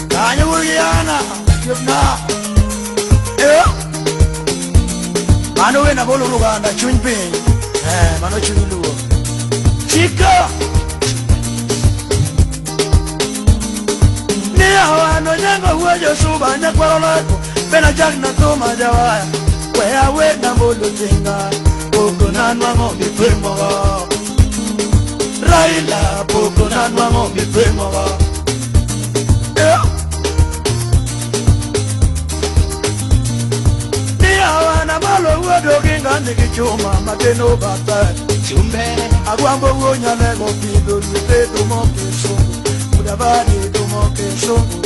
Kanyo wurgiana, yubna. Eh. Mano wena bolo Uganda chuny piny. Eh, mano chuny luo. Chika. Ni awano nyango wuoyo suba nyakwaro lako. Bena jak na tuma jawaya. We awe na bolo tinga. Poko na nwang'o mipimogo. Raila poko na nwang'o mipimogo. Eh. Ni awana malo wuodo gi ng'ani gi chuma mateno bathe. Chumbe. Agwambo wuo nyalego pidho lwete dumo kisungu. Mudavadi dumo kisungu.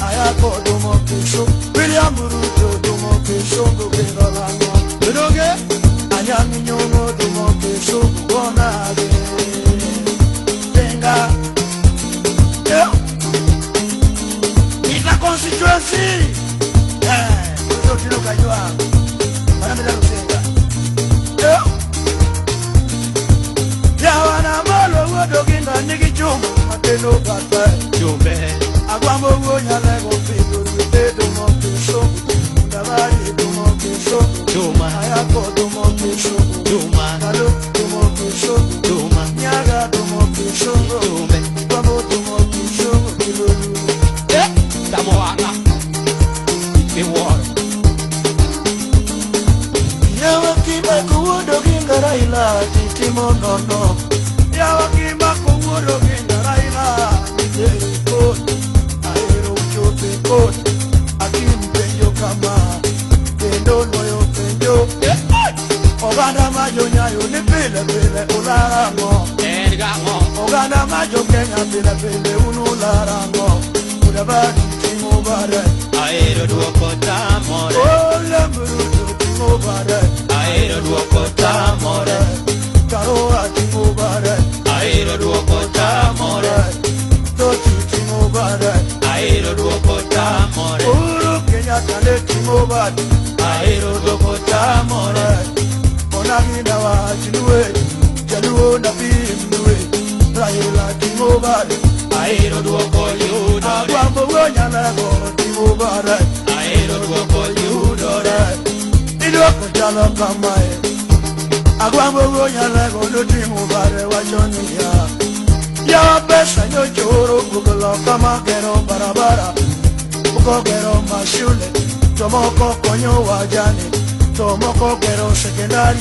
Ayako dumo kisungu. William Ruto dumo kisungu kingolango. Dodoge. Anyang' Nyong'o dumo kisungu gonage. Tenga. Yeah. Ita constituency. Eh, Ruto tilo kajwa. Wanamila Rusenga. Yeah. Yawana malo wuodo gi ng'ani gi chuma mateno bathe. Chumbe. Agwambo wuo nyalego pidho lwete dumo kisungu. Mudavadi dumo kisungu. Chuma. Ayako dumo kisungu. Chuma. Kalo dumo kisungu. Chuma. Nyaga dumo kisungu. Chumbe. Agwambo dumo kisungu kilolu. Eh. Tamoanga. Iworo. Yawa kimako wuodo gi Raila titimo nono. Yawa kimako wuodo gi Raila niteri kot. Ahero chope kot. Akim penjo kama kendo loyo penjo. Oganda ma jonyayo ni pile pile ularang'o. En gang'o. Oganda ma jo Kenya pile pile un ularang'o. Mudavadi ting'o bare. Ahero duoko tamore. William Ruto ting'o bare. Ahero duoko tamore. Karua ting'o bare. Ahero duoko tamore. Toti ting'o bare. Ahero duoko tamore. Uhuru Kenyatta ne ting'o bare. Ahero duoko tamore. Onagi wach nue, jaluo na pim nue, Raila ting'o bare. Ahero duoko yudore. Agwambo wuo nyalego ting'o bare. Ahero duoko yudore. Idwoko chalo kamae. Agwambo wuo nyalego noting'o bare wacho niya. Ya pesa nyochoro wuok loka magero barabara. Moko gero mashule, to moko konyo wajane, to moko gero sekondari,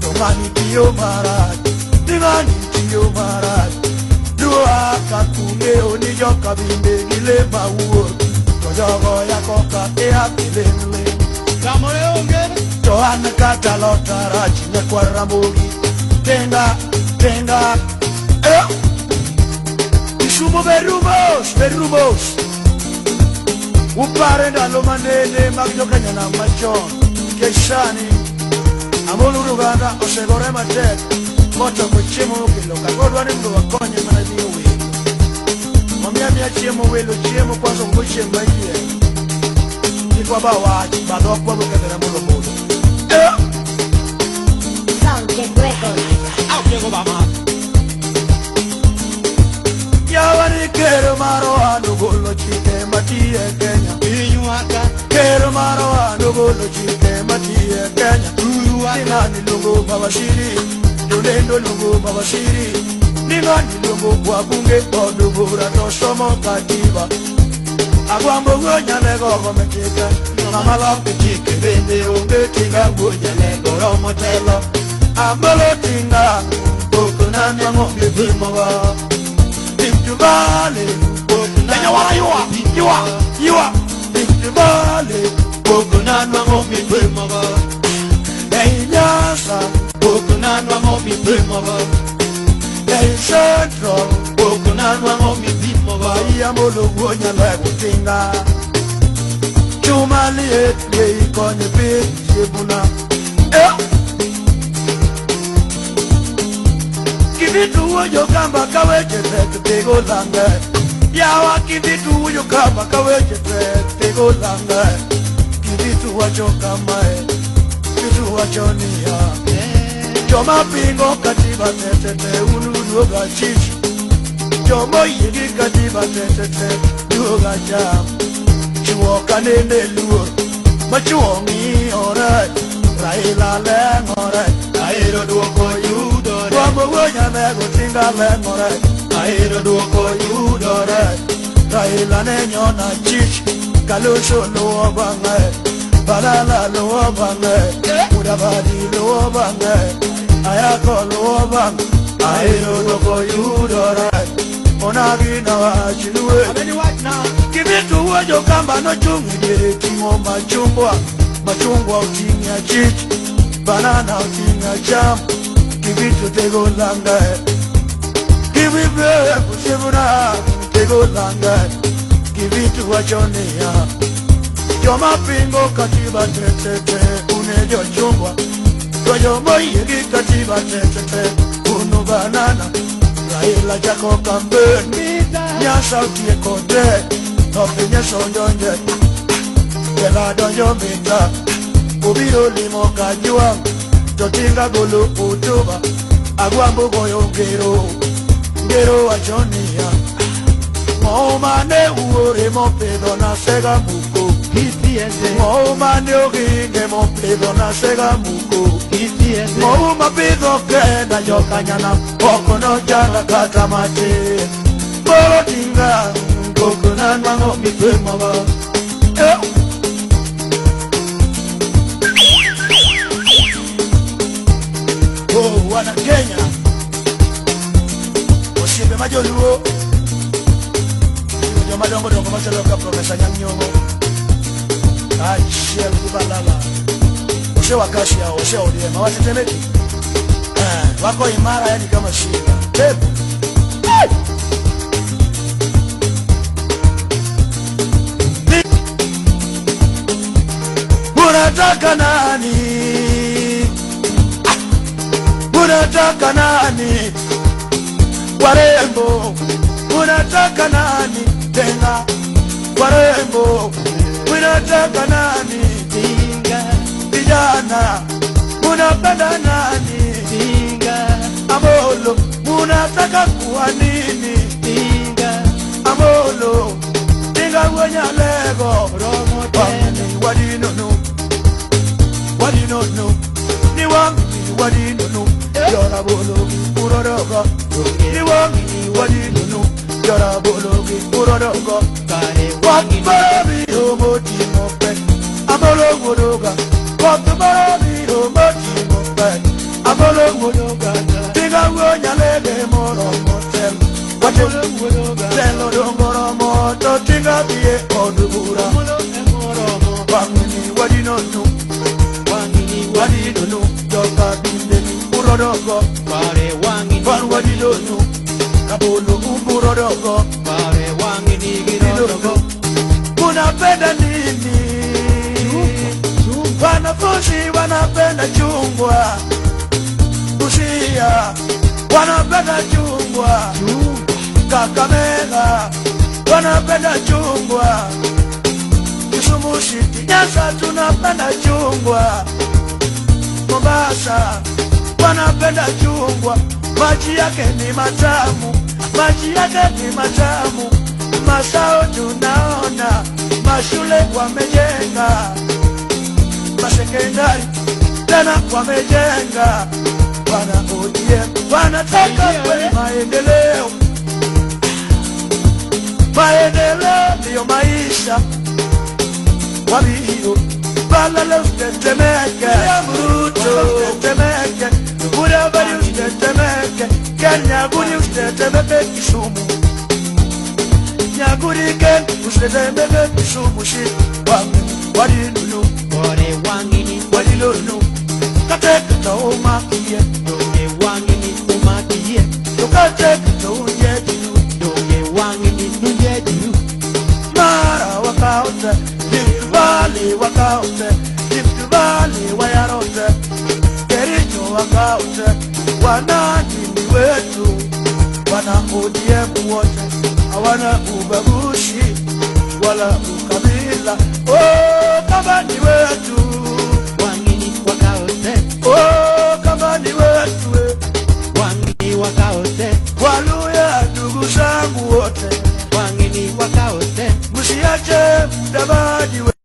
to ng'ani tiyo marach, ni ng'ani tiyo marach. Luo aka kung'eyo ni joka binde gi le mawuor, to jogo yako ka ia kiling' ling'. Tamore onge. To an kata lota rach nyakwar Ramogi, tenga, tenga, eh. Kisumo berumos, berumos. Upare ndalo manene mag jokenya nam machon nikech sani Amolo Uganda osegore matek mochoko chiemo mokelo ka kodwa ni mondo wakonye mana dhi welo. Wamiya miya chiemo welo chiemo kwanza go chiemo manyien. Kik waba wach ba dhok wabokethore molo molo. Eh! Soundcheck Records. Aokiego bama. Yawa ni ker mar ohand ogolo chike matiyo e Kenya. Pinywaka. Ker mar ohand ogolo chike matiyo e Kenya. Uruwaka. Ni ng'ani luongo mawasiri, jolendo luongo mawasiri. Ni ng'ani luongo wabunge od bura to somo katiba. Agwambo wuo nyalego gome chike, ng'ama loko chike bende onge tinga wuo nyalego romo telo. Amolo tinga, poko nanwang'o mipimogo. Rift Valley, Kenya wara yua, yua, yua. Rift Valley, poko nanwang'o mipimogo. Ei Nyanza, poko nanwang'o mipimogo. Ei Central, poko nanwang'o mipimogo. Amolo wuo nyalego tinga. Chuma liet yie konyo piny chiebuna. Eh! Kivitu wuoyo kamba ka weche tek tego lange. Yawa kivitu wuoyo kamba ka weche tek tego lange. Kivitu wacho kamae, kivitu wacho niya. Joma pingo katiba tetete unuduoga chich. Joma oyie gi katiba tetete duoga cham. Chuo kanene luor machuo ng'iyore. Raila leng'ore. Ahero duoko yudore. Agwambo wuo Nyalego Tinga leng'ore. Ahero duoko yudore. Raila ne nyona chich. Kalonzo luwo bang'e. Balala luwo bang'e. Mudavadi luwo bang'e. Ayako luwo bang'e. Ahero duoko yudore. Onagi nawach luwe. Abedi wachna. Kibitu wuo jokamba nochung' e diere ting'o machungwa. Machungwa oting'o achich. Banana oting'o acham. Kibitu tego langa. Kibibe kusibuna tego langa. Kibitu wacho niya. Joma pingo katiba tetete une jochungwa. To joma oyie gi katiba tetete unu banana. Raila chako kampen. Nyasa otieko te. To pinye sonjonje. Jela donjo mita. Obiro limo Kajwang'. To Tinga golo hotuba. Agwambo goyo ngero. Ngero wacho niya. Ng'o mane wuore mopidho na sega muko. Ng'o mane oginge mopidho na sega muko. Ng'o mapidho kenda jokanyana ok nochanda kata matin. Koro Tinga koko nanwang'o mitwemogo. Oh, wana Kenya. Osiepe ma joluo. Joma dongo dongo machalo ka Profesa Anyang' Nyong'o. Kaachiel gi Balala. Ose wakashi hao, ose ODM, hawatetemeki. Wako imara yani kama simba. Tepu. Hey! Unataka nani? Unataka nani? Warembo. Unataka nani? Tena. Warembo. Unataka nani? Tinga. Vijana. Unapenda nani? Tinga. Amolo. Unataka kuwa nini? Tinga. Amolo. Tinga wuo Nyalego. Romo tene. Wadinono. Wadinono. Ni wang'ni wadinono. Jorabolo gi urorogo. Ni wang'ni wadinono. Jorabolo gi urorogo. Kare Koth wang'ini. moro biro moting'o pe. Amolo wuodoga. Koth moro biro moting'o pe. Amolo wuodoga. Tinga wuo Nyalego moromo telo. Amolo wuodoga. Telo dong' oromo to Tinga dhi e od bura. Amolo emoromo. Wang'ni wadinono. Wang'ini Wadinono. Joka binde ni urodogo. Kare wang'ini. Wan wadinono. Rabolo umburodogo. Kare wang'ini girodogo. Unapenda nini? Wanafunzi wanapenda chungwa. Busia wanapenda chungwa. Kakamega wanapenda chungwa. Kisumu City, Nyanza tunapenda chungwa. Mombasa wanapenda chungwa. Maji yake ni matamu, maji yake ni matamu. Masao tunaona, mashule wamejenga, masekondari tena wamejenga. Wana ODM wanataka kweli maendeleo, maendeleo ndiyo maisha. Wabiro balala usitetemeke, Ruto usitetemeke, Mudavadi usitetemeke, Kenya gudi usitetemeke, Kisumu Nyaguri ken usitetemeke, Kisumu shi wadilulu Kore wang'ini. wadilulu kateka taumakie Donge wang'ini umakie. tukateka taunjetilu Donge wang'ini nunjetiru. Mara wakaote Rift Valley wakaote Rift Valley wayarote Kericho wakaote Wanani ni wetu Wana ODM wote hawana ubaguzi wala ukabila. Oh, kama ni wetu. Wang'ini wakaote. Oh, kama ni wetu. Usiache Mudavadi.